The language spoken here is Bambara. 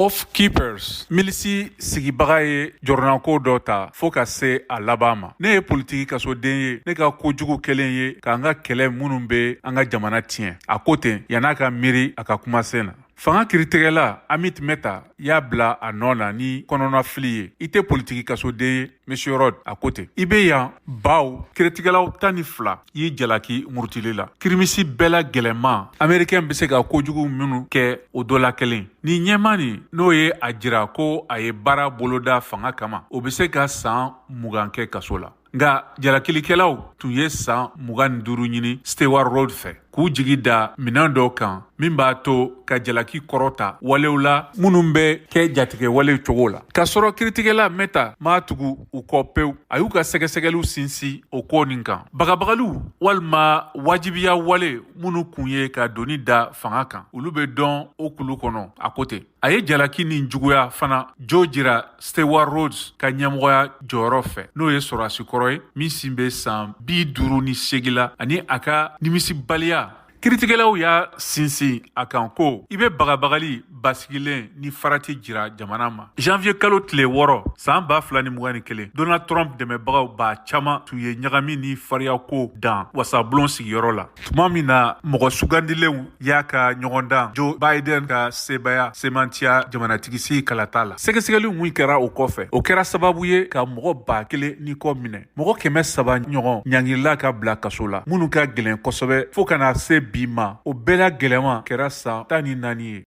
Oath Keepers milisi sigibaga ye jɔrɔnako dɔ ta fo ka se a laban ma. Ne ye politiki kasoden ye, ne ka kojugu kelen ye k'an ka kɛlɛ minnu bɛ an ka jamana tiɲɛ. A ko ten yann'a ka miiri a ka kumasen na. Fanga kiritigɛla Amit Mehta y'a bila a nɔ na ni kɔnɔnafili ye. I tɛ politiki kasoden ye, Monsieur Rhodes, a ko ten. I bɛ yan baw kiritigɛlaw 12 y'i jalaki murutili la. Kirimisi bɛɛ la gɛlɛnman Américain bɛ se ka kojugu minnu kɛ, o dɔ la kelen. Ni ɲɛma nin, n'o ye a jira ko a ye baara boloda fanga kama, o bɛ se ka san 20 kɛ kaso la. Nka jalakilikɛlaw tun ye san 25 ɲini Stewart Rhodes fɛ, k'u jigi da minɛn dɔ kan min b'a to ka jalaki kɔrɔta walew la minnu bɛ kɛ jatigɛ walew cogo la. K'a sɔrɔ kiritigɛla Mehta m'a tugu u kɔ pewu, a y'u ka sɛgɛsɛgɛliw sinsin o ko nin kan, bagabagaliw walima wajibiya wale minnu kun ye ka doni da fanga kan, olu bɛ dɔn o kulu kɔnɔ, a ko ten. A ye jalaki nin juguya fana jo jira Stewart Rhodes ka ɲɛmɔgɔya jɔyɔrɔ fɛ, n'o ye sɔrɔdasi kɔrɔ ye min si bɛ san 58 la, ani a ka nimisibaliya. Kiritigɛlaw y'a sinsin a kan ko i bɛ bagabagali basigilen ni farati jira jamana ma. Janvier kalo tile 6, san 2021, Donald Trump dɛmɛbagaw ba caman tun ye ɲagami ni fariyako dan wasabulon sigiyɔrɔ la, tuma min na mɔgɔ sugandilenw y'a ka ɲɔgɔndan Joe Biden ka sebaya semantiya jamanatigisigi kalata la. Sɛgɛsɛgɛli min kɛra o kɔfɛ, o kɛra sababu ye ka mɔgɔ 1000 ni kɔ minɛ, mɔgɔ 300 ɲɔgɔn ɲangilila ka bila kaso la, minnu ka gɛlɛn kosɛbɛ fo ka na se bi ma. O bɛɛ la gɛlɛman kɛra san 14 ye.